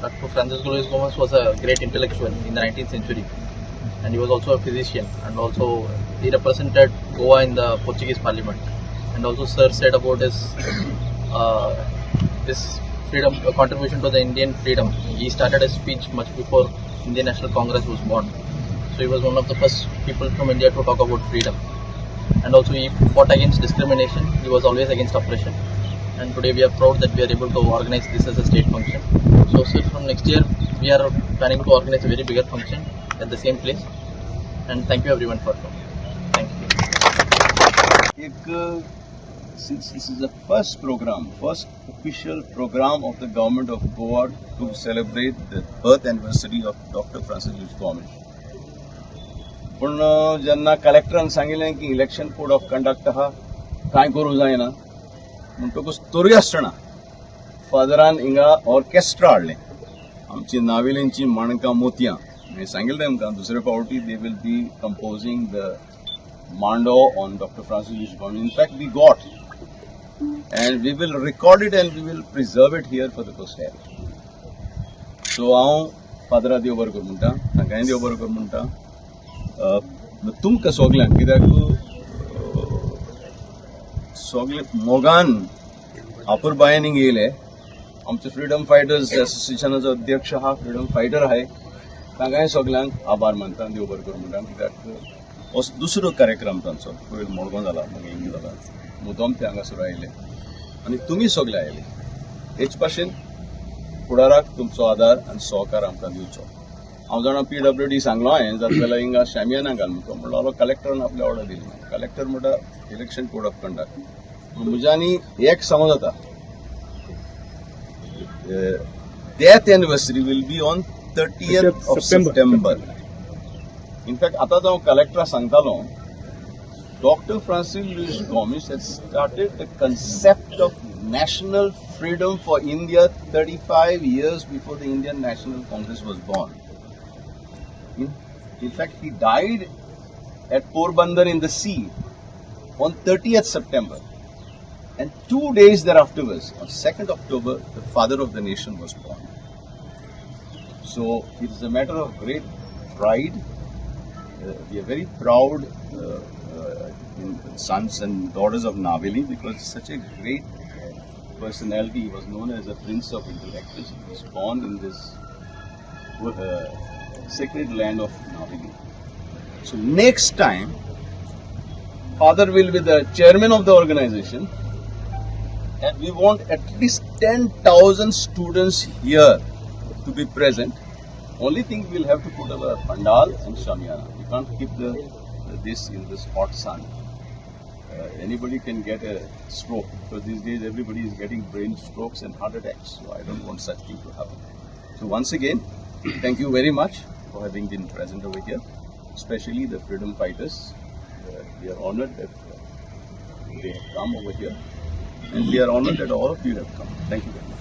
Dr. Francisco Luis Gomes was a great intellectual in the 19th century, and he was also a physician, and also he represented Goa in the Portuguese parliament. And also sir said about his freedom contribution to the Indian freedom. He started a speech much before Indian National Congress was born. So he was one of the first people from India to talk about freedom. And also he fought against discrimination. He was always against oppression. And today we are proud that we are able to organize this as a state function. So sir, from next year we are planning to organize a very bigger function at the same place. And thank you everyone for coming. Thank you. एक, since this is the first program, first official program of the government of Goa to celebrate the birth anniversary of Dr. Francis Luis Gomes. पूण जेन्ना कलेक्टरान सांगिल्लें की election code of conduct आहा, कांय करूं जायना म्हणटकूच तरूय आसतना फादरान हिंगा ऑर्केस्ट्रा हाडलें, आमची नावेलींची माणकां मोतयां. हांवें सांगिल्लें तेमकां, दुसरे फावटी they will be composing the Mando on Dr. Francis Luis Gomes. In fact, we got, and we will record it and we will preserve it here for the posterity. So हांव फादरा देव बरो कर म्हणटा, तांकांय देव बरो कर म्हणटा, तुमकां सगल्यांक, कित्याक सगळे मोगान अपुरबायेन हिंगा येयले. आमचे फ्रिडम फायटर्स एसोसिएशनाचो अध्यक्ष आहा, फ्रिडम फायटर आहाय, तांकांय सगल्यांक आभार मानता, देव बरो कर म्हणटा, कित्याक हो दुसरो कार्यक्रम तांचो. पयर मडगांव जाला, मागीर हिंगा जाला, मुद्दम ते हांगासर आयले आनी तुमी सगळे आयले. हेच भाशेन फुडाराक तुमचो आदार आनी सहकार आमकां दिवचो. हांव जाणा, पीडब्ल्यूडी सांगलो हांवें, जाता जाल्यार हिंगा शामियाना घाल म्हणटा. म्हणलो कलेक्टरान आपली ऑर्डर दिली ना. कलेक्टर म्हणटा इलेक्शन कोड ऑफ कंडक्ट. म्हज्यानी एक समज जाता, death anniversary will be on 30th of September. In fact, आतां हांव कलेक्टराक सांगतालो, Dr. Francis Luis Gomes has started the concept of national freedom for India 35 years before the Indian National Congress was born. In fact, he died at Porbandar in the sea on 30th September. And 2 days thereafterwards, on 2nd October, the father of the nation was born. So it is a matter of great pride. We are very proud in sons and daughters of Naveli because such a great personality. He was known as a prince of intellectuals. He was born in this sacred land of Naveli. So next time, father will be the chairman of the organization and we want at least 10,000 students here to be present. Only thing, we'll have to put up a pandal and shamiana. We can't keep the this in this hot sun. Anybody can get a stroke because these days everybody is getting brain strokes and heart attacks. So I don't want such thing to happen. So once again, thank you very much for having been present over here, especially the freedom fighters. We are honored that they have come over here, and we are honored that all of you have come. Thank you very much.